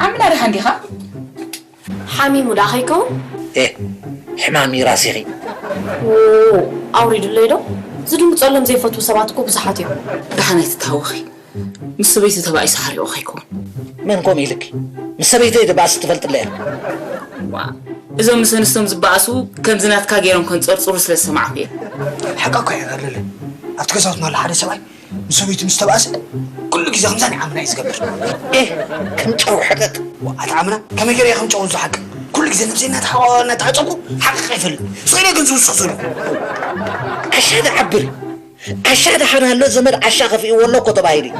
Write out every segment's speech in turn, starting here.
ዓምና ደሓን ዲኻ? ሓሚሙ ደኣ ከይከውን? ኤ፣ ሕማም እዩ ራሲኺ። ዎ፣ ኣውሪዱለይ ዶ? ዝድንግጸሎም ዘይፈትዉ ሰባት እኮ ብዙሓት እዮም። ደሓን ኣይትተሃወኺ። ምስ ሰበይቱ ተባኢሱ ሓሪቑ ከይከውን። መን ከምኡ ኢልኪ? ምስ ሰበይተይ ድበኣስ ትፈልጥለ እያ። ዋ፣ እዞም ምስ ኣንስቶም ዝበኣሱ ከምዚ ናትካ ገይሮም ከንጸርጽሩ ስለ ዝሰማዕኩ እየ። ሓቃ እኮ እያ ጋለለ። ኣብቲ ገዛውትና ኣሎ ሓደ ሰብኣይ ምስ ሰበይቱ ምስ ተባእሰ፣ ኩሉ ግዜ ከምዛ ናይ ዓምና እዩ ዝገብር። ኤህ፣ ከም ጨው ሕቅቅ። ዋ፣ ኣታ ዓምና፣ ከመይ ገይረ እየ ከም ጨው ዝሓቅቅ? ኩሉ ግዜ ነብሰይ እናተሓ-፣ እናተዓጸኩ ሓቂቀ ኣይፈልጥ። ስቕ ኢለ ግን ዝውስኽ ዘለኹ። ዓሻ ደዓብር። ዓሻ ደሓን ኣሎ፣ ዘመድ ዓሻ ከፊእዎ ኣሎ እኮ ተባሂሉ እዩ።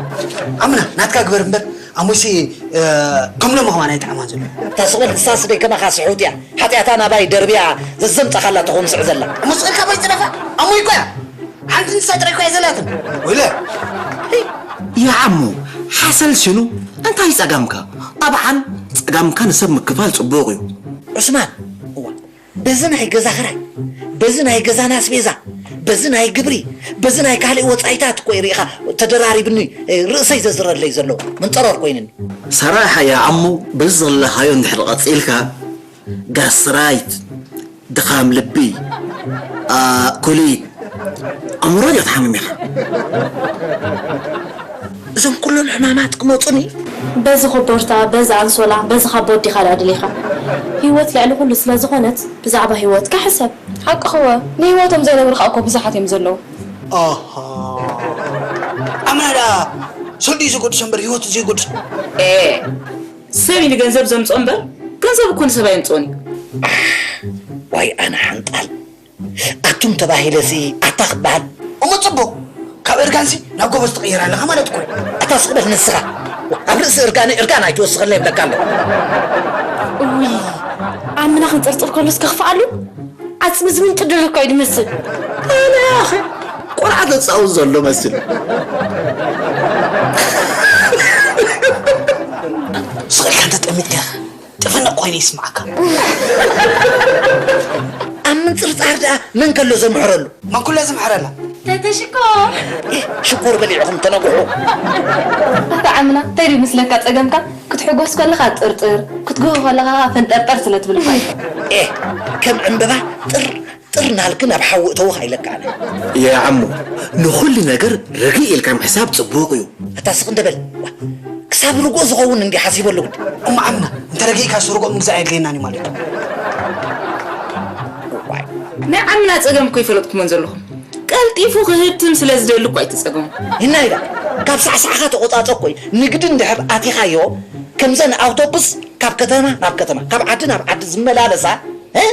ዓምና፣ ናትካ ግበር እምበር፣ ኣሞይሲ፣ እ፣ ከም ሎሚ ከማን ኣይጠዓማን ዘሎ። እታ ስቕ በል ንሳስ ደይ ከማኻ ስሑት እያ። ሓጢኣታ ናባይ ደርብያ ዘዘምጻኻላ ትኾን ስዕ ዘላ። እሞ ስቕ ኢልካ ባይ ጽረፋ፣ ኣሞይ እኮ እያ። ሓንቲ ንሳ ጥራይ እኮ እያ ዘላትን። ወይለ። ይዓሙ፣ ሓሰል ሽኑ፣ እንታይ ጸጋምካ? ጠብዓን ጸጋምካ ንሰብ ምክፋል ጽቡቕ እዩ። ዑስማን፣ እዋ፣ በዚ ናይ ገዛ ክራይ፣ በዚ ናይ ገዛና ኣስቤዛ፣ በዚ ናይ ግብሪ፣ በዚ ናይ ካልእ ወጻኢታት እኮ እዩ ርኢኻ ተደራሪብኒ፣ ርእሰይ ዘዝረለይ ዘሎ መንጸሮር ኮይንኒ። ሰራሓ ይዓሙ፣ በዚ ዘለኻዮ እንድሕር ቀጺልካ፣ ጋስትራይት፣ ድኻም ልቢ፣ ኣ፣ ኩሊት፣ ኣእምሮ ድዮ ትሓምም ኢኻ? እዞም ኩሎም ሕማማት ክመጹኒ? በዚ ኮቦርታ፣ በዚ ኣንሶላ፣ በዚ ካቦት ዲኻ ደኣ ደሊኻ? ህይወት ልዕሊ ኩሉ ስለ ዝኾነት፣ ብዛዕባ ህይወትካ ሕሰብ። ሓቅኽወ፣ ንህይወቶም ዘይነብሩ ኸኣ እኮ ብዙሓት እዮም ዘለዉ። ኣሃ። ኣምና ደኣ ሰልዲ እዩ ዝጎድሶ እምበር ህይወቱ ዘይጎድሶ። ኤ፣ ሰብ እዩ ንገንዘብ ዘምጽኦ እምበር፣ ገንዘብ እኮ ንሰብ ኣየምጽኦን እዩ። ዋይ ኣነ ሓንጣል። ኣቱም ተባሂለሲ ኣታ ክበሃል። እሞ ጽቡቕ፣ ካብ እርጋንሲ ናብ ጎበዝ ትቕይር ኣለኻ ማለት እኮ እዩ። ኣታ ስቕ በል ንስኻ። ኣብ ርእሲ እርጋነ እርጋን ኣይትወስኸልና ይብለካ ኣሎ። እውይ፣ ኣምና ክንጽርጽር ከሎስ ከኽፍኣሉ? ዓጽሚ ዝምንጥድር እኮ እዩ ዝመስል። ኣነ ያኸ ቆልዓ ተጻውት ዘሎ መስል። ስቕ ኢልካ እንተጠሚትካ ጥፍንቕ ኮይኑ ይስምዓካ። ኣብ ምንጽርጻር ደኣ መን ከሎ ዘምሕረሉ? መን ኩላ ዝምሕረላ? ተተ ሽኮር። ኤህ፣ ሽኮር በሊዕኹም ተነግሑ። ኣታ ዓምና፣ እንታይ ድዩ ምስለካ ጸገምካ? ክትሕጎስ ከለኻ ጥርጥር፣ ክትግሆ ከለኻ ፈንጠርጠር ስለ ትብል እኮ እዩ። ኤህ፣ ከም ዕምበባ ጥር ጥር ናልክ ናብ ሓዊ እተውኽ ኣይለካ ኣነ። ያ ዓሙ፣ ንኹሉ ነገር ርግእ ኢልካ ምሕሳብ ጽቡቕ እዩ። ኣታ ስቕ እንደ በል። ዋ፣ ክሳብ ርጉእ ዝኸውን እንዲ ሓሲበሉ ግዲ። እሞ ዓምና፣ እንተ ረጊእካስ ርጉእ ምግዛእ ኣየድልየናን እዩ ማለት እዩ። ዋይ። ናይ ዓምና ጸገም እኮ ይፈለጥኩሞን ዘለኹም። ቀልጢፉ ክህብትም ስለ ዝደሊ እኮ ኣይትጸገሙ። ይናይዳ፣ ካብ ሳዕሳዕኻ ተቆጻጸ እኮ እዩ። ንግዲ እንድሕር ኣቲኻዮ፣ ከምዘን ኣውቶቡስ ካብ ከተማ ናብ ከተማ፣ ካብ ዓዲ ናብ ዓዲ ዝመላለሳ፣ እ?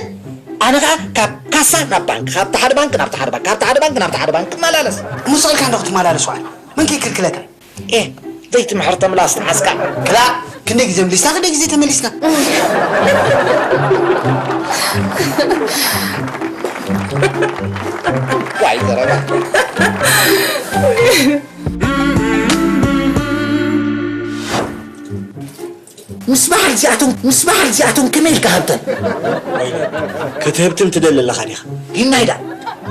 ኣነ ኸኣ ካብ ካሳ ናብ ባንክ፣ ካብቲ ሓደ ባንክ ናብቲ ሓደ ባንክ፣ ካብቲ ሓደ ባንክ ናብቲ ሓደ ባንክ እመላለስ። እሞ ስቕ ኢልካ እንዶ ክትመላለስ ዋዕል? መን ከይክልክለካ? ኤ፣ ዘይትምሕር ተምላስ ተሓዝካ። ክላእ፣ ክንደይ ግዜ ምሊስና፣ ክንደይ ግዜ ተመሊስና? ዋይ ዘረባ። ምስ በዓል እዚኣቶም፣ ምስ በዓል እዚኣቶም ከመይ ኢልካ ሃብተን? ወይለ፣ ክትህብትም ትደሊ ኣለኻ ዲኻ? ሂናይዳ፣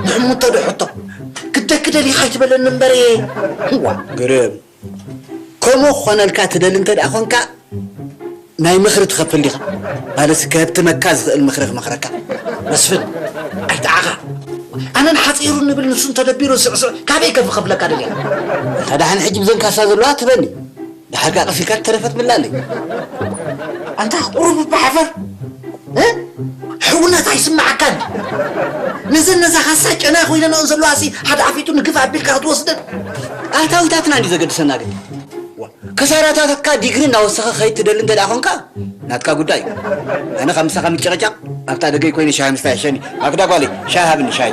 ንሕሙቶ ዶ ሕቶ? ክደኪ ደሊኻ ኣይትበለኒ እምበር እየ። እዋ። ግርም። ከምኡ ክኾነልካ ትደሊ እንተ ደኣ ኾንካ፣ ናይ ምኽሪ ትኸፍል ዲኻ? ማለትሲ ከህብትመካ ዝኽእል ምኽሪ ክመኽረካ። መስፍን፣ ኣይጠዓኻ። ኣነ ንሓጺሩ ንብል ንሱ እንተደቢሩ ስዕስዕ፣ ካበይ ከፍ-፣ ከፍለካ ደሊኻ? እንተ ደሓን ሕጂ ብዘን ካሳ ዘለዋ ትበኒ። ድሓር ከኣ ቀስ ኢልካ ተረፈት ምላልኝ። ኣንታ ቁሩብ እባ ሓፈር። እ? ሕውነት ኣይስምዓካን? ነዘን ነዛ ካሳ ጨና ኮይነንኦ ዘለዋ ሲ ሓደ ኣፊቱ ንግፍ ኣቢልካ ክትወስደን? ኣታዊታትና እንዲ ዘገድሰና ግን። ዋ፣ ከሳራታትካ ዲግሪ እናወሰኸ ከይድ ትደሊ እንተ ደኣ ኾንካ፣ ናትካ ጉዳይ እዩ። ኣነ ካብ ምሳኻ ምጭቕጫቕ ኣብታ ደገይ ኮይነ ሻሂ ምስታይ ይሕሸኒ። ኣክዳ ጓለይ፣ ሻሂ ሃብኒ፣ ሻሂ።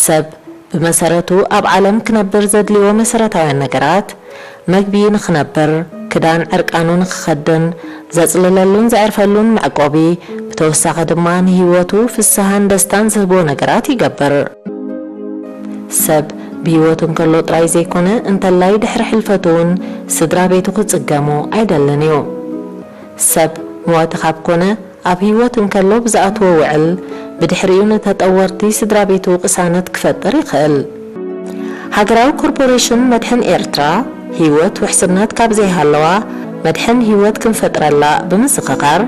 ሰብ ብመሰረቱ ኣብ ዓለም ክነብር ዘድልዮ መሰረታውያን ነገራት፣ መግቢ ንኽነብር፣ ክዳን ዕርቃኑ ንኽኸድን ዘጽልለሉን ዘዕርፈሉን መዕቆቢ፣ ብተወሳኺ ድማ ንህይወቱ ፍስሃን ደስታን ዝህቦ ነገራት ይገብር። ሰብ ብህይወቱ እንከሎ ጥራይ ዘይኮነ፣ እንተላይ ድሕሪ ሕልፈቱ እውን ስድራ ቤቱ ክጽገሙ ኣይደልን እዩ። ሰብ መዋቲ ካብ ኮነ፣ ኣብ ህይወት እንከሎ ብዝኣትዎ ውዕል፣ ብድሕሪኡ ንተጠወርቲ ስድራ ቤቱ ቅሳነት ክፈጥር ይኽእል። ሃገራዊ ኮርፖሬሽን መድሕን ኤርትራ፣ ህይወት ውሕስነት ካብ ዘይሃለዋ፣ መድሕን ህይወት ክንፈጥረላ ብምዝኽኻር፣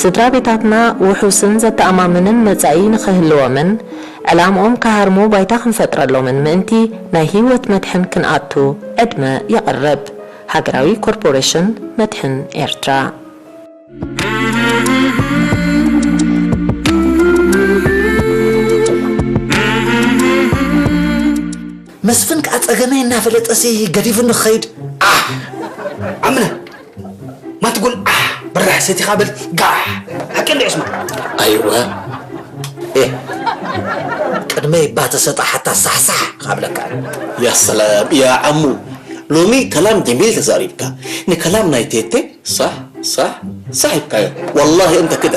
ስድራ ቤታትና ውሑስን ዘተኣማምንን መጻኢ ንኽህልዎምን፣ ዕላምኦም ክሃርሙ ባይታ ክንፈጥረሎምን ምእንቲ፣ ናይ ህይወት መድሕን ክንኣቱ ዕድመ የቕርብ። ሃገራዊ ኮርፖሬሽን መድሕን ኤርትራ። መስፍን ከዓ ጸገመይ እናፈለጠሲ ገዲፉኒ ክኸይድ። ኣሕ! ኣምና! ማትጉል ኣሕ! ብራሕ ሰቲኻ በል ጋሕ! ሓቂ እንዲ ዕስማ! ኣይወ! ኤ! ቅድመይ እባ ተሰጣሓታ ሳሕሳሕ ካብለካ። يا سلام يا عمو، ሎሚ ከላም ጀሚል ተዛሪብካ። ንከላም ናይ ቴቴ ሳሕ ሳሕ ሳሕ ኢልካዮ። ወላሂ እንተ ክደ።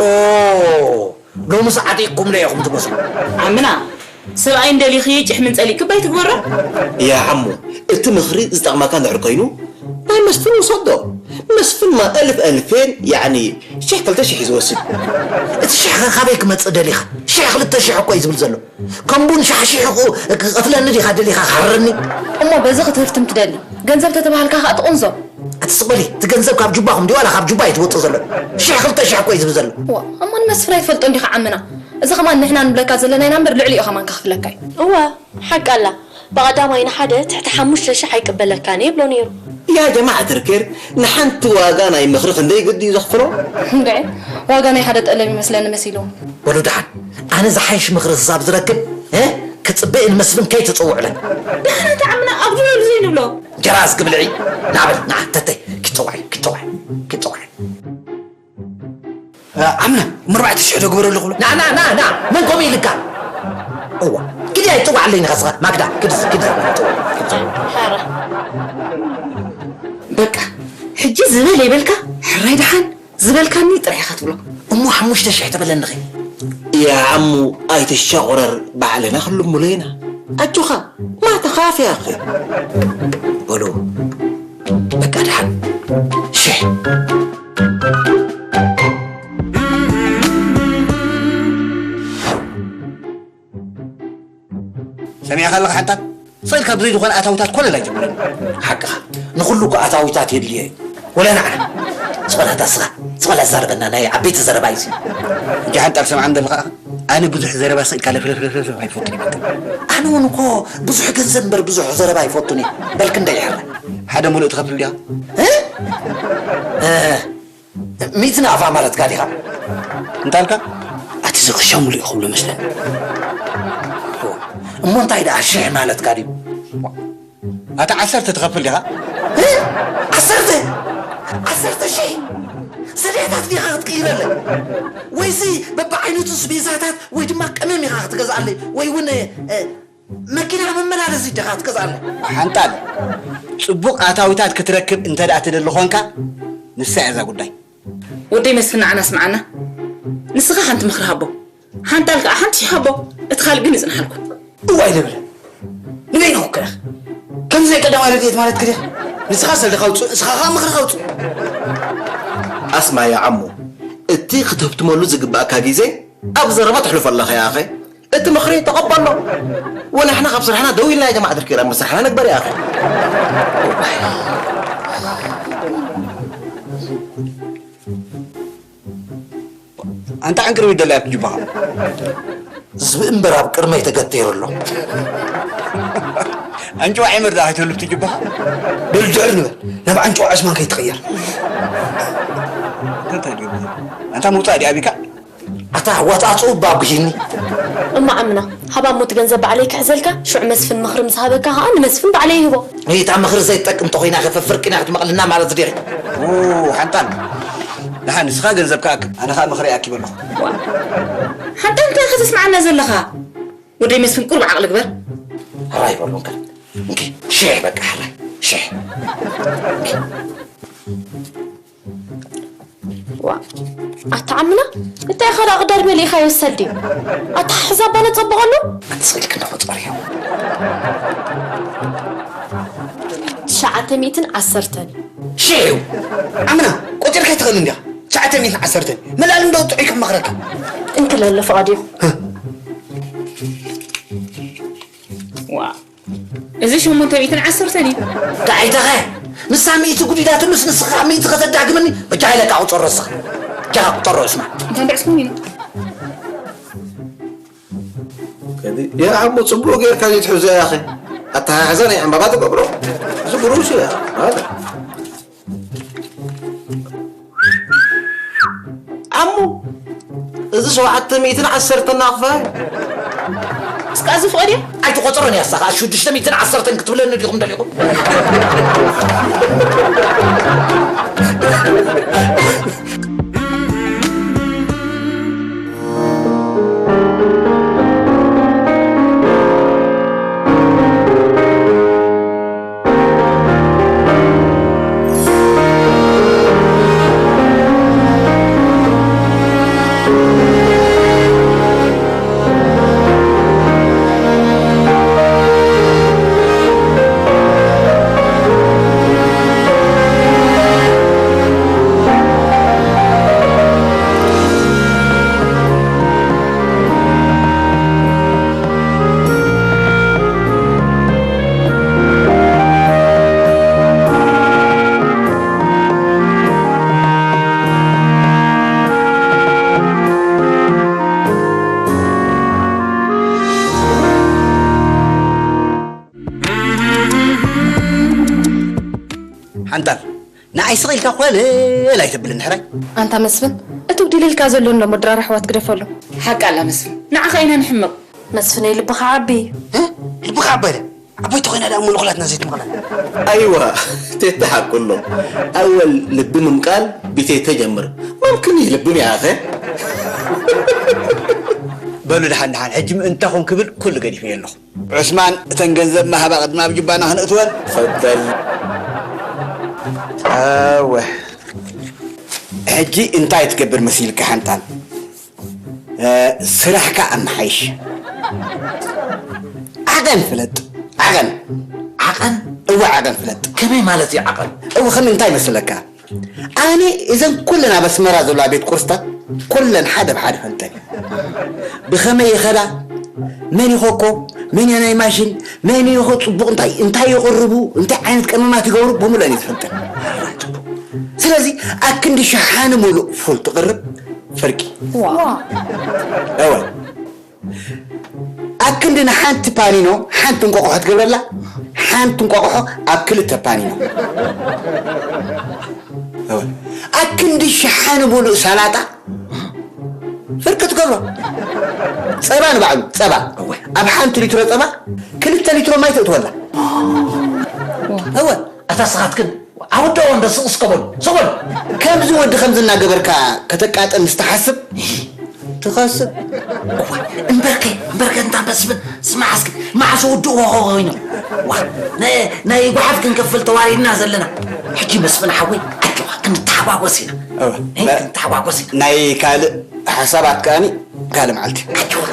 ኦ! ሎምስ ዓጢቕኩም ዶ ኢኹም ትመስሉ። ዓምና፣ ሰብኣይ እንደሊኺ ጭሕምን ጸሊእኪ ባይ ትግበሮ። ያ ዓሙ፣ እቲ ምኽሪ ዝጠቕመካ እንድሕር ኮይኑ፣ ናይ መስፍን ውሰዶ። መስፍንማ እልፍ እልፌን፣ ያዕኒ፣ ሽሕ ክልተ ሽሕ እዩ ዝወስድ። እቲ ሽሕ ኸ ካበይ ክመጽእ ደሊኻ? ሽሕ ክልተ ሽሕ እኮ እዩ ዝብል ዘሎ። ከም ቡን ሻሕሺሕኹ ክኸፍለኒ ዲኻ ደሊኻ ክሃርረኒ? እሞ በዚ ክትህፍትም ትደሊ? ገንዘብ ተተባሃልካ ኸኣ ትቕንዞ። ኣቲ ስቕ በሊ፣ እቲ ገንዘብ ካብ ጁባኹም ድዩ ዋላ ካብ ጁባይ እዩ ትወጽእ ዘሎ? ሽሕ ክልተ ሽሕ እኮ እዩ ዝብል ዘሎ። ዋ፣ እሞ ንመስፍን ኣይትፈልጦን ዲኻ ዓምና? እዚ ኸማን ንሕና ንብለካ ዘለና ኢና እምበር ልዕሊኡ ኸማን ከኽፍለካ እዩ። እወ፣ ሓቃ ኣላ። ብቐዳማይ ንሓደ ትሕቲ ሓሙሽተ ሽሕ ኣይቅበለካን እየ ይብሎ ነይሩ። يا جماعة الخير، ንሓንቲ ዋጋ ናይ ምኽሪ ክንደይ ግዲ እዩ ዘኽፍሎ? እንድዒ፣ ዋጋ ናይ ሓደ ጠለብ ይመስለኒ መሲልዎ። በሉ ደሓን፣ ኣነ ዝሓይሽ ምኽሪ ክሳብ ዝረክብ እ ክጽበ እየ ንመስፍን ከይትጽውዕለን። ደሓን ኣቲ ዓምና ኣብ ጆሮሉ ዘይንብሎ። ጀራስ ክብልዒ ናበል ንዓ ተተይ ኪተዋዒ ኪተዋዒ ኪተዋዒ ዓምና እሞ ኣርባዕተ ሽሕ ዶ ግበረሉ ክብሎ። ና ና ና ና መን ከምኡ ኢልካ? እዋ ግዲ ኣይትጽዋዓለይ ኢኻ ስኻ ማግዳ ግዲ ግዲ በቃ ሕጂ ዝበል የበልካ ሕራይ ደሓን ዝበልካኒ ጥራይ ኢኻ ትብሎ። እሞ ሓሙሽተ ሽሕ ተበለንኺ። يا عمو ኣይትሻቑረር ባዕልና ክንልምሎ ኢና። ኣጆኻ ما تخاف يا أخي. በሉ በቃ ደሓን ሽሕ። ሰሚዕኻ ኣለኻ ሓንታት? ስቕ ኢልካ ብዘይ ዝኾነ ኣታዊታት ኮለል ኣይትብለኒ። ሓቅኻ፣ ንኹሉ እኮ ኣታዊታት የድልዮ እዩ። ወላ ንዓና። ስቕ በል ኣታ ስኻ፣ ስቕ በል ኣዛርበና፣ ናይ ዓበይቲ ዘረባ እዩ እዚ። ሕጂ ሓንጣል ሰምዓኒ ዘለኻ፣ ኣነ ብዙሕ ዘረባ ስቕ ኢልካ ለፍለፍለፍለፍ ኣይፈቱን እየ በቃ። ኣነ እውን እኮ ብዙሕ ገንዘብ እምበር ብዙሕ ዘረባ ኣይፈቱን እየ። በል ክንደይ ይሕረ? ሓደ ሙሉእ ትኸፍል ዲኻ? እ? እ፣ ሚእቲ ናቕፋ ማለትካ ዲኻ? እንታይ ኣልካ? ኣቲ እዚ ክሻ ሙሉእ እዩ ክብሎ መስለኒ። እሞ እንታይ ደኣ ሽሕ ማለትካ ድዩ? ኣቲ ዓሰርተ ትኸፍል ዲኻ? ዓሰርተ ዓሰርተ ሽሕ ሰደታት ዲኻ ክትቅይረለይ? ወይሲ በብዓይነቱ ስቤዛታት ወይ ድማ ቀመም ኢኻ ክትገዝኣለይ ወይ እውን መኪና መመላለሲት ዲኻ ክትገዝኣለይ? ሓንጣል ጽቡቕ ኣታዊታት ክትረክብ እንተ ደኣ ትደሊ ኾንካ ንሳ እያ እዛ ጉዳይ። ወደይ መስፍን ንዓና ስምዓና፣ ንስኻ ሓንቲ ምኽሪ ሃቦ፣ ሓንጣል ከኣ ሓንቲ ሽሕ ሃቦ፣ እቲ ካልእ ግን ይጽንሓልኩም። እዋይ ደብረ ንበይንኹ ክረኽ ከምዚ ናይ ቀዳማይ ረድኤት ማለት ክደኽ ንስኻ ሰልድኻ ውፅእ ንስኻ ከዓ ምኽርኻ ውፅእ። ኣስማ ያ ዓሞ እቲ ክትህብትመሉ ዝግባእካ ግዜ ኣብ ዘረባ ተሕልፎ ኣለኻ ያ ኣኸ እቲ ምኽሪ ተቐበሎ። ወናሕና ካብ ስራሕና ደው ኢልና ያ ጀማዓ ድርኪ ኢላ ስራሕና ንግበር ያ ኣኸ። ኣንታ ዕንቅርቢት ደላያ ትጅባኻ። ዝብኢ እምበር ኣብ ቅድመይ ተገቲሩ ኣሎ። ኣንጭዋ ዒምር ደኣ ኣይትህሉ ትጅባኻ። በል ድዕር ንበል ናብ ኣንጭዋ ዕስማን ከይትቕየር። ኣንታ ምውፃእ ዲኣ ቢካ። ኣታ ዋጣ ጹባ ብሂኒ። እማ ዓምና ሃባ እሞ እቲ ገንዘብ ባዕለይ ክሕዘልካ ሽዑ መስፍን ምኽሪ ምስ ሃበካ ከኣ ንመስፍን ባዕለይ ይህቦ። እታ ምኽሪ ዘይትጠቅም ተኾይና ከ ፈፍርቂና ክትመቕልና ማለት ዲኺ? ኡ ሓንጣል ደሓን ንስኻ ገንዘብካ ኣክብ ኣነ ኸኣ ምኽሪ ኣኪብ ኣለኹ። ሓንጣል እንታይ ኢኻ ተስምዓና ዘለኻ? ወደይ መስፍን ቁሩብ ዓቕሊ ግበር። ሕራይ በሉ እንካ እንኪ ሽሕ በቃ ሕራይ ሽሕ። ዋ ኣታ ዓምና እንታይ ኢኻ ደኣ ቅዳድ መሊእካ ይወሰድ ድዩ? ኣታ ሕዛ ኣባና ጸብቐሉ ኣትስኢልክ እንዳቆጸር እዮም። ትሽዓተ ሚእትን ዓሰርተን እዩ። ሽሕ እዩ። ዓምና ቆጺርካ ይትኽእል እንዲኻ። ትሽዓተ ሚእትን ዓሰርተን። መላል እንደው ጥዑይ ከም መኽረካ። እንክለለ ፍቓድ እዩ። ዋ እዚ ሸሞንተ ሚእትን ዓሰርተን እዩ። ደዓይታኸ ንሳ ሚእቲ ጉዲዳትሉስ ንስኻ ሚእቲ ከተዳግመኒ በጃ ኢለካ ቁጸሮ እስኻ። ጃ ቁጸሮ እስማ። እንታይ እንድዕስ ኮይኑ? ከዲ ያ ኣቦ ጽቡቕ ጌርካ ዘይትሕዞ ያኸ ኣተሓሕዛ ናይ ዕምባባ ትገብሮ። እዚ ብሩሽ እያ። ኣሞ እዚ ሸውዓተ ሚእትን ዓሰርተን ናቕፋ እስካ እዚ ፍቐድ እየ ኣይትቆፅሮን እያ ሳኻ ሽዱሽተ ሚእትን ዓሰርተን ክትብለኒ ዲኹም ደሊኹም ሓንታል ንዓይ ስቕ ኢልካ ኮለል ኣይተብልን ሕራይ። ኣንታ መስፍን፣ እቲ ውዲልልካ ዘሎ እንዶ ምድራር ኣሕዋት ግደፈሉ። ሓቂ ኣላ መስፍን፣ ንዓኻ ኢና ንሕመቕ። መስፍነይ ልብኻ ዓቢ። እ? ልብኻ ዓባይ ድያ? ዓባይ ተኾይና ደኣ እሞ ንኹላትና ዘይትምቕለና። ኣይዋ፣ ቴታ ሓቁ ኣሎ። ኣወል ልቢ ምምቃል ብቴተ ጀምር። ممكن ይልብም يا أخي። በሉ ደሓን ደሓን፣ ሕጂ ምእንታኹም ክብል ኩሉ ገዲፈዮ ኣለኹ። ዑስማን፣ እተን ገንዘብ ምሃባ ቅድሚ ኣብ ጅባና ክንእትወን። ፈደል። ኣወ። ሕጂ እንታይ ትገብር መሲልካ ሓንታል? እ፣ ስራሕካ ኣመሓይሽ። ዓቐን ፍለጥ። ዓቐን። ዓቐን? እወ፣ ዓቐን ፍለጥ። ከመይ ማለት እዩ ዓቐን? እወ፣ ከም እንታይ መስለካ? ኣነ እዘን ኩለን ኣብ ኣስመራ ዘለዋ ቤት ቁርስታት ኩለን ሓደ ብሓደ ፈልጠን። ብኸመይ ይኸዳ? መን ይኸኮ? መን እያ ናይ ማሽን? መን ይኸ ጽቡቕ እንታይ፣ እንታይ ይቕርቡ? እንታይ ዓይነት ቀመማት ይገብሩ? ብምሉአን እየ ዝፈልጠን። ስለዚ ኣክንዲ ሸሓኒ ሙሉእ ፉል ትቕርብ ፍርቂ። ዋ። እወ። ኣክንዲ ንሓንቲ ፓኒኖ ሓንቲ እንቋቑሖ ትገብረላ፣ ሓንቲ እንቋቑሖ ኣብ ክልተ ፓኒኖ። እወ። ኣክንዲ ሸሓኒ ሙሉእ ሰላጣ ፍርቂ ትገብሮ። ጸባ ንባዕሉ፣ ጸባ። እወ። ኣብ ሓንቲ ሊትሮ ጸባ ክልተ ሊትሮ ማይ ተእትወላ። እወ። ኣታ ስኻትክን ኣወዳኦ እንዶ ስቕ እስከ በሉ፣ ስቕ በሉ። ከምዚ ወዲ ከምዚ እናገበርካ ከተቃጥል ምስ ትሓስብ ትኸስብ። እዋይ፣ እምበርከ፣ እምበርከ እንታ መስፍን፣ ስማዕ እስኪ፣ መዓስ ውድእዎ ኮይኖም? ዋ፣ ናይ፣ ናይ ጓሓፍ ክንከፍል ተዋሪድና ዘለና። ሕጂ መስፍን ሓወይ፣ ኣጆኻ፣ ክንተሓጓጎስ ኢና። እወ፣ እ፣ ና-፣ ክንተሓጓጎስ ኢና። ናይ ካልእ ሓሳባት ከኣኒ ካልእ መዓልቲ። ኣጆኻ።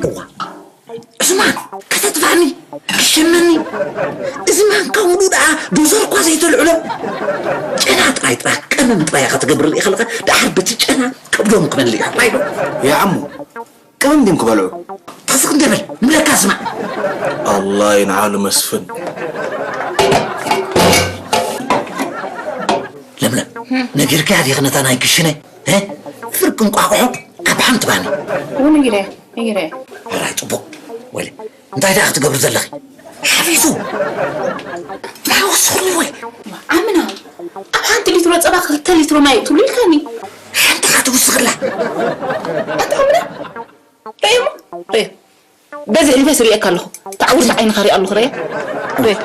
እዋ፣ እዚ ማን ከተጥፍኣኒ፣ ክሸመኒ። እዚ ማንካ ሙሉ ደኣ ዶዘር እኳ ዘይተልዕሎ። ጨና ጥራይ ጥራይ፣ ቀመም ጥራይ ኢኻ ትገብር ኢኻ ኣለኻ። ደሓር በቲ ጨና ከብዶም ክመልእ እዩ። ራይዶ። ያ ዓሙ፣ ቀመም ድዮም ክበልዑ? ተስኽ እንደ በል፣ ንብለካ ስማዕ። ኣላ ይንዓሉ መስፍን። ለምለም፣ ነጊርካያ ዲኺ ነታ ናይ ግሽነ? እ? ፍርቂ እንቋቑሖ ኣብ ሓንቲ ባኒ። እውን ነጊረያ፣ ነጊረያ። ጽቡቕ። ወይለ፣ እንታይ ደኣ ክትገብሪ ዘለኺ? ሓፊሱ። እንታይ ወስኹኒ ወይ? ዓምና፣ ኣብ ሓንቲ ሊትሮ ጸባ ክልተ ሊትሮ ማይ ትብሉ ኢልካኒ። ሓንቲ ኸዓ ትውስኽላ። ኣታ ዓምና፣ ረእየሞ፣ ረእየ። በዚ ሕልፈስ ርእየካ ኣለኹ። ተዓውርስ ዓይንኻ ሪኣ ኣለኹ፣ ረእየ። ረእየ።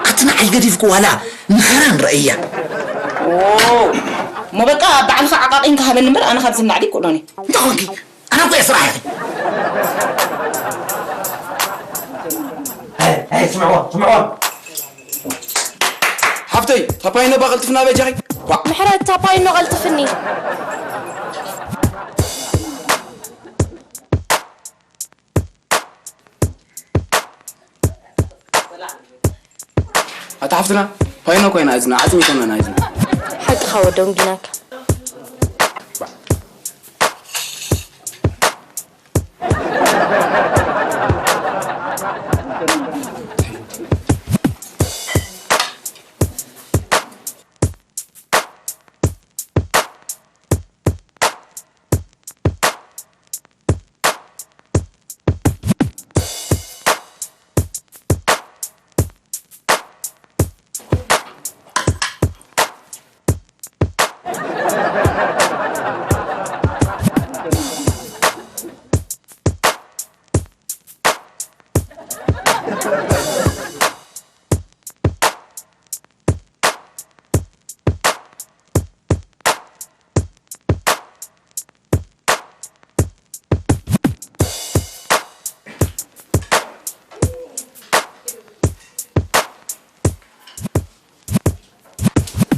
ኣቲ ንዓይ ገዲፍኩ ዋላ ንኸራን ረእያ። ኦ፣ እሞ በቃ ባዕልኻ ዓቃቒንካ ሃበኒ እምበር ኣነ ካብዚ ናዕዲ ይክእሎን እየ። እንታይ ኾንኪ? ኣነ እኮ እየ ስራሕ ኢኺ። ሃይ፣ ሃይ፣ ስምዕዎ፣ ስምዕዎ። ሓፍተይ፣ ታፓይኖ ባቐልጥፍና በጃኺ። ኳዕ። ምሕረት፣ ታፓይኖ ቀልጥፍኒ። ኣታ ሓፍትና፣ ፓይኖ ኮይና እዝና፣ ዓጽሚ ይኮነና እዝና። ሓቅኻ ወዶም ጊናካ።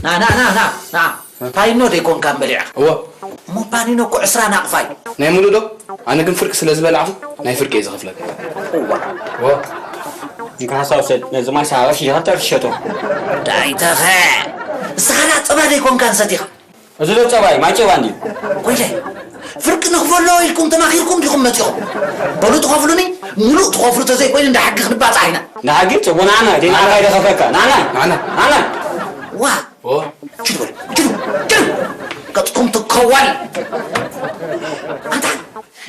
ና፣ ና፣ ና፣ ና፣ ና። ፓኒኖ ደይኮንካ በሊዕካ? እወ። እሞ ፓኒኖ እኮ ዕስራ ናቕፋ እዩ። ናይ ሙሉእ ዶ? ኣነ ግን ፍርቂ ስለ ዝበላዕኹ ናይ ፍርቂ እየ ዝኸፍለካ። እዋ። እወ። እንካ ሓሳብ ውሰድ፣ ነዚ ማይ ሰሓባ ሽሻኻ ተርፊ ሸጦ። ዳይተኸ። ንስኻ ደኣ ጸባ ደይኮንካ ንሰቲኻ? እዚ ዶ ጸባይ ማጨባ እንድዩ። ኮይለ፣ ፍርቂ ንኽፈሎ ኢልኩም ተማኺርኩም ዲኹም መጺኹም? በሉ ትኸፍሉኒ፣ ሙሉእ ትኸፍሉ ተዘይኮይኑ እንዳ ሕጊ ክንባጻሕ ኢና። ንሓጊ ጽቡቕ ንዓና፣ ደይ ንዓና ይደኸፈካ። ንዓና፣ ንዓና። ንዓና። ዋ! ኦ። ችዱ በሉ፣ ችዱ፣ ችዱ! ገጽኩም ትከዋል። ኣንታ፣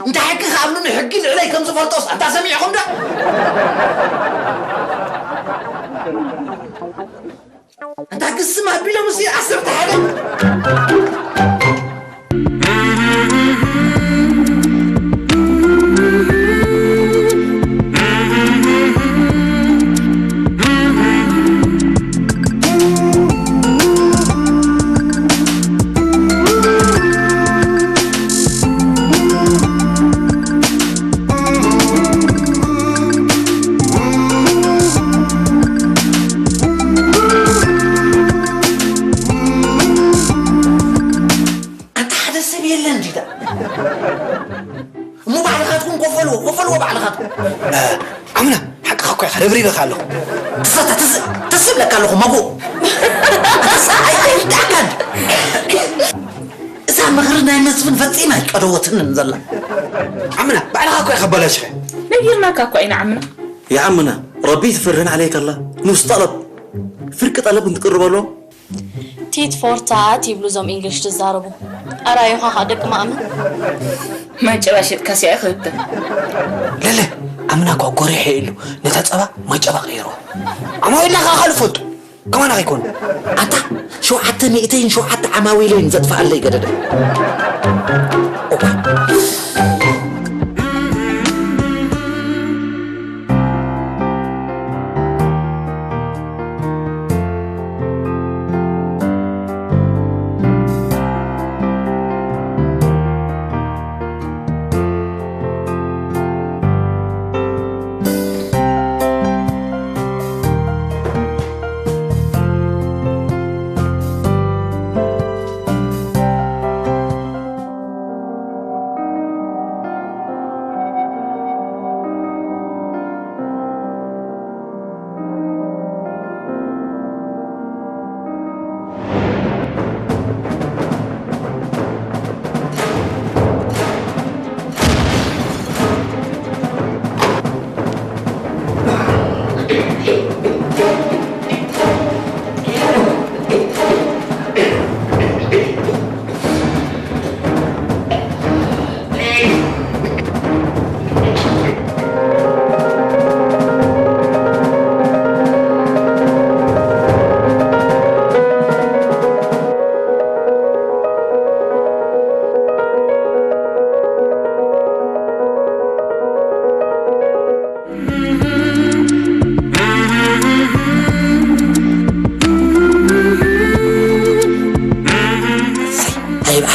እንዳ ሕጊ ክኣምኑኒ ሕጊ ልዕለይ ከም ዝፈልጦስ ኣንታ ሰሚዕኹም ዶ? ኣንታ ግስም ኣቢሎም እስኪ ዓሰርተ ሓደ። ኣንታ ሓደ ሰብ የለን ዲዳ። እሞ ባዕልኻትኩም ኮፈልዎ፣ ኮፈልዎ ባዕልኻትኩም። እ፣ ኣምና፣ ሓቅኻ እኮ ኢኻ፣ ረብሪበካ ኣለኹ። ትዛታ፣ ትዝ-፣ ትዝ ይብለካ ኣለኹ፣ መጉእ። ኣንታ ሰብኣይ ኣይርድኣካን። እዛ ምኽሪ ናይ መስፍን ፈጺማ ኣይቀደወትንን ዘላ። ኣምና፣ ባዕልኻ እኮ ኢኻ ኣበላሽኻ። ነጊርናካ እኮ ኢና ዓምና። يا عمنا، ربي يتفرهن عليك الله. نص طلب. فرق طلب انت قرب له. ቲት ፎር ታት ይብሉ እዞም ኢንግሊሽ ትዛረቡ። ኣራዩኻ ኸኣ ደቂ ማእምን። ማጨባ ሸጥካ ሲኣ ክህብተን። ለለ፣ ኣምና እኳ ጎሪሐ ኢሉ ነታ ጸባ ማጨባ ቀይርዋ። ኣማዊልና ኸኣ ካልእ ፈልጡ። ከማና ከይኮኑ። ኣታ፣ ሸውዓተ ሚእተይን ሸውዓተ ዓማዊለይን ዘጥፍኣለይ ገደደ። ኦባ።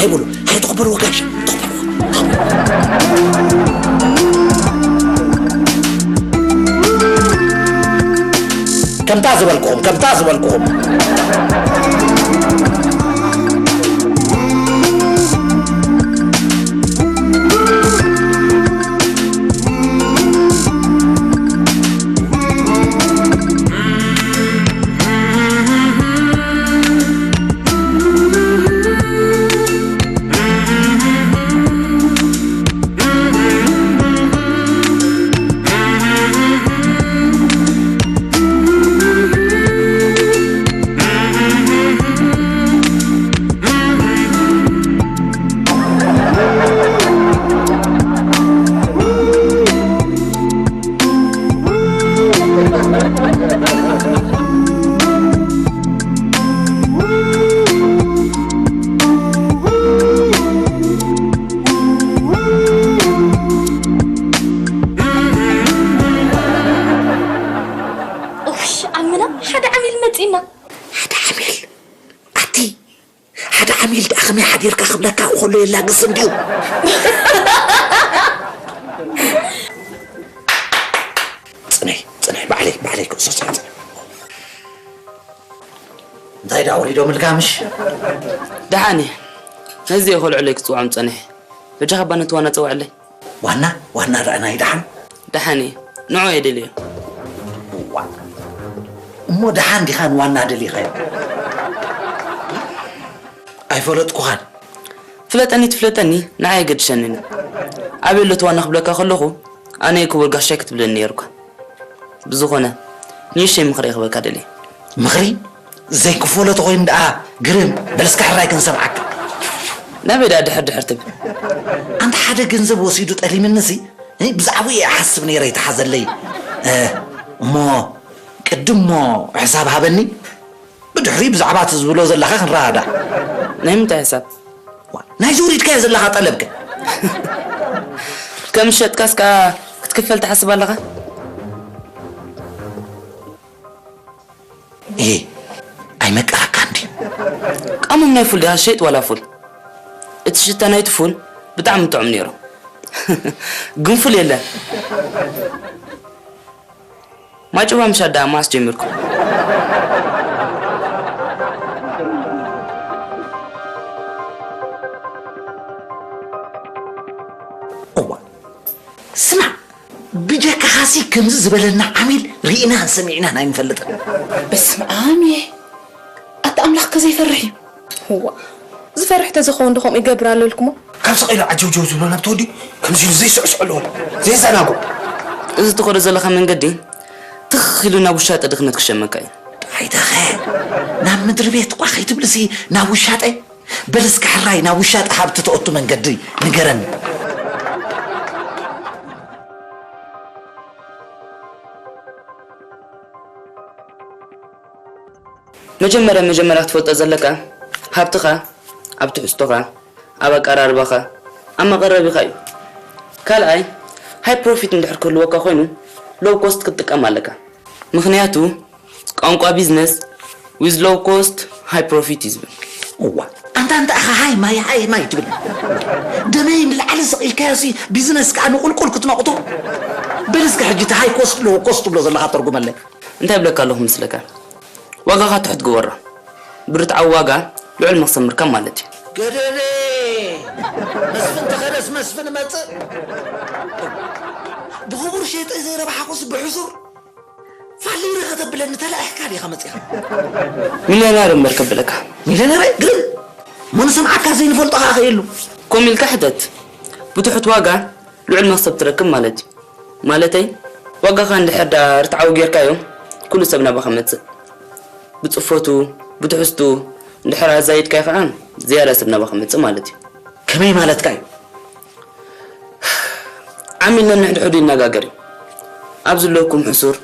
ይብሉ። ኣይትቕበልዎ ጋሽ፣ ትቕበልዎ። ከምታ ዝበልኩኹም፣ ከምታ ዝበልኩኹም። እውይ፣ ኣመና ሓደ ዓሚል መጺእና። ሓደ ዓሚል? ኣቲ ሓደ ዓሚል ደኣ ከመይ ሓዲርካ ክብለካ ከሎ የላግስ እንድዩ። ጽነይ፣ ጽነይ፣ ባዕለይ፣ ባዕለይ ክእሶ ጽነይ፣ ጽነይ። እንታይ ደኣ ወሪዶምልካ ምሽ? ደሓን እየ። ነዚ እየ ከልዕለይ ክጽውዖም ጸኒሐ። በጃኻ እባ ነቲ ዋና ጸውዐለይ። ዋና? ዋና ደኣ ናይ ደሓን? ደሓን እየ። ንዑ እየ ደልዮ። እዋ። እሞ ደሓን ዲኻ ንዋና ደሊኻዮ? ኣይፈለጥኩኻን። ፍለጠኒ ትፍለጠኒ ንዓይ ኣይገድሸንን እዩ። ኣበይ ኣሎ እቲ ዋና ክብለካ ከለኹ ኣነ እየ ክቡር ጋሻይ ክትብለኒ ነይሩካ። ብዝኾነ ንእሽተይ ምኽሪ ክበካ ደልየ። ምኽሪ? ዘይክፈሎ ተኾይኑ ደኣ ግርም፣ በል እስከ ሕራይ ክንሰምዓካ። ናበይ ደኣ ድሕር ድሕር ትብል? ኣንታ ሓደ ገንዘብ ወሲዱ ጠሊምንሲ፣ እ፣ ብዛዕባኡ እየ እሓስብ ነይረ ይተሓዘለይ። እ፣ እሞ ቅድም እሞ ሕሳብ ሃበኒ፣ ብድሕሪ ብዛዕባ እቲ ዝብሎ ዘለኻ ክንረዳዳእ። ናይ ምንታይ ሕሳብ? ዋ፣ ናይዚ ውሪድካዮ ዘለኻ ጠለብ ከ? ከም ዝሸጥካስ ከኣ ክትክፈል ትሓስብ ኣለኻ? እየ፣ ኣይመቀረካን ድዩ? ቃሞም ናይ ፉል ዲኻ ሸይጥ ዋላ ፉል? እቲ ሽታ ናይቲ ፉል ብጣዕሚ ጥዑም ነይሩ። ግን ፉል የለን። ማጭባ ምሻጥ ደኣ መዓስ ጀሚርኩም? እዋ፣ ስማዕ፣ ብጀካኻሲ ከምዚ ዝበለና ዓሚል ርኢናን ሰሚዕናን ኣይንፈልጥን። በስመ ኣብ እየ። ኣታ ኣምላኽ ከ ዘይፈርሕ እዩ? እዋ፣ ዝፈርሕ ተዝኸውን ዶ ከምኡ ይገብር ኣሎ ኢልኩሞ? ካብ ስቕ ኢሉ ዓጀውጀው ዝብሎ ናብ ተወዲኡ ከምዚ ኢሉ ዘይስዕስዕ ኣለዎ። ዘይዘናግዖ። እዚ ትኸዶ ዘለኻ መንገዲ ትኽ ኢሉ ናብ ውሻጠ ድኽነት ክሸመካ እዩ። ጥራይ ደኸ ናብ ምድሪ ቤት እኳ ከይትብልሲ ናብ ውሻጠ? በል እስከ ሕራይ ናብ ውሻጠ ሃብቲ ተእቱ መንገዲ ንገረኒ። መጀመርያ መጀመርያ ክትፈልጦ ዘለካ ሃብትኻ ኣብ ትሕዝቶኻ፣ ኣብ ኣቀራርባኻ፣ ኣብ መቐረቢኻ እዩ። ካልኣይ ሃይ ፕሮፊት እንድሕር ክህልወካ ኮይኑ ሎው ኮስት ክትጥቀም ኣለካ። ምኽንያቱ ቋንቋ ቢዝነስ with low cost high profit እዩ ዝብል። እዋ ኣንታ እንታይ ኢኻ ሃይ ማይ ሃይ ማይ ትብል? ደመይ ንላዕሊ ስቕ ኢልካዮሲ ቢዝነስ ከኣ ንቑልቁል ክትነቕቶ። በል እስከ ሕጂ እቲ ሃይ ኮስት ሎው ኮስት ትብሎ ዘለኻ ተርጉመለይ። እንታይ እብለካ ኣለኹ መስለካ? ዋጋኻ ትሑት ግበሮ። ብርትዓዊ ዋጋ ልዑል መኽሰብ ምርካብ ማለት እዩ። ገደለ መስፍን ተኸደስ መስፍን መጽእ። ብኽቡር ሸይጠ ዘይረባሓኹስ ብሕሱር ፋሊረ ከተብለኒ ተላኢሕካ ዲኻ መጺኻ? ሚልዮነር እምበር ከብለካ። ሚልዮነር ግን መን ሰምዓካ ዘይንፈልጦ ኸዓ ከየሉ። ኮም ኢልካ ሕተት። ብትሑት ዋጋ ልዑል መኽሰብ ትረክብ ማለት እዩ። ማለተይ ዋጋኻ እንድሕር ደኣ ርትዓዊ ጌርካዮ ኩሉ ሰብ ናባኻ መጽእ። ብጽፈቱ ብትሕዝቱ እንድሕር ኣዛይድካዮ ኸዓ ዝያዳ ሰብ ናባኻ መጽእ ማለት እዩ። ከመይ ማለትካ እዩ? ዓሚል ነንሕድሕዱ ይነጋገር እዩ። ኣብ ዝለኩም ሕሱር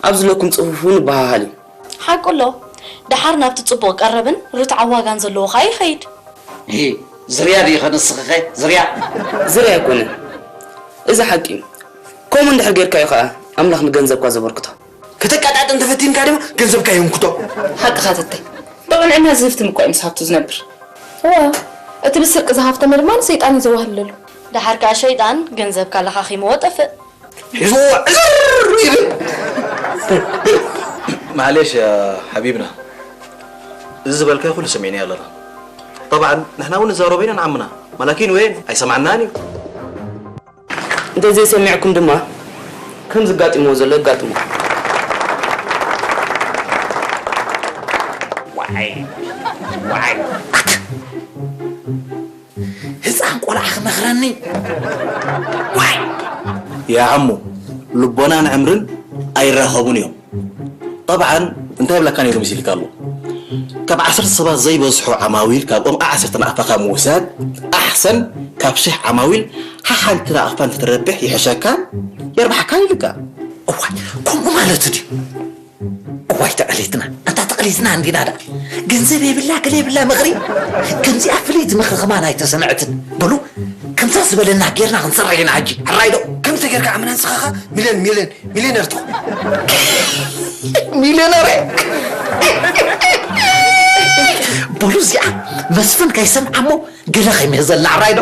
ኣብ ዝለኩም ጽፉፍ እውን ይበሃሃል እዩ። ሓቁ ኣሎ። ደሓር ናብቲ ጽቡቕ ቀረብን ርትዓዊ ዋጋን ዘለዎ ኸኣ ይኸይድ። እሂ፣ ዝርያ ድኢኸ ንስኺኸ? ዝርያ? ዝርያ ኣይኮነን። እዚ ሓቂ እዩ። ከምኡ እንድሕር ጌርካዮ ኸኣ ኣምላኽ ንገንዘብካ ዘበርክቶ። ከተቀጣጥን ተፈቲንካ ድማ ገንዘብካ የንክቶ። ሓቅኻ ተተይ። ብቕንዕና ዝህፍትም እኮ እዩ ምስ ሃብቱ ዝነብር። እወ፣ እቲ ብስርቂ ዝሃፍተመ ድማ ንሰይጣን እዩ ዘዋህልለሉ። ደሓር ከኣ ሸይጣን ገንዘብካ ለኻኺምዎ ጠፍእ። ሒዝዎ ዕዝር ኢሉ። ማዕሌሽ ያ ሓቢብና፣ እዚ ዝበልካዮ ኩሉ ሰሚዕናዮ ኣለና። ጠብዓን ንሕና እውን ንዛረቦ ኢና ንዓምና፣ ማላኪን ወይን ኣይሰማዕናን እዩ። እንተዘይሰሚዕኩም ድማ ከም ዝጋጥምዎ ዘሎ ኣጋጥሞ። ዋይ ዋይ ህፃን ቆልዓ ክመኽረኒ ዋይ ያ ዓሙ፣ ልቦናን ዕምርን ኣይራኸቡን እዮም። ጠብዓን እንታይ ይብለካ ነይሩ መሲልካ ኣሎ? ካብ ዓሰርተ ሰባት ዘይበዝሑ ዓማዊል ካብኦም ዓሰርተ ናቕፋኻ ምውሳድ ኣሕሰን ካብ ሽሕ ዓማዊል ሓሓንቲ ናቕፋ እንትትረብሕ ይሕሸካን የርብሓካን ኢልካ። እዋይ ከምኡ ማለት ድዩ? እዋይ ተቐሊትና እንታ ተቐሊትና እንዲና ዳ ገንዘብ የብላ ገለ የብላ ምኽሪ ከምዚኣ ፍልይቲ ምኽሪ ከማን ኣይተሰምዐትን። በሉ ከምዛ ዝበለና ጌርና ክንሰርሕ ኢና ሕጂ ሕራይ ዶ? ከምዚ ጌርካ ኣምና ንስኻኻ ሚልዮን ሚልዮን ሚልዮነር ትኹን። ሚልዮነር በሉ እዚኣ መስፍን ከይሰምዓ እሞ ገለ ከይምህዘልና ሕራይ ዶ?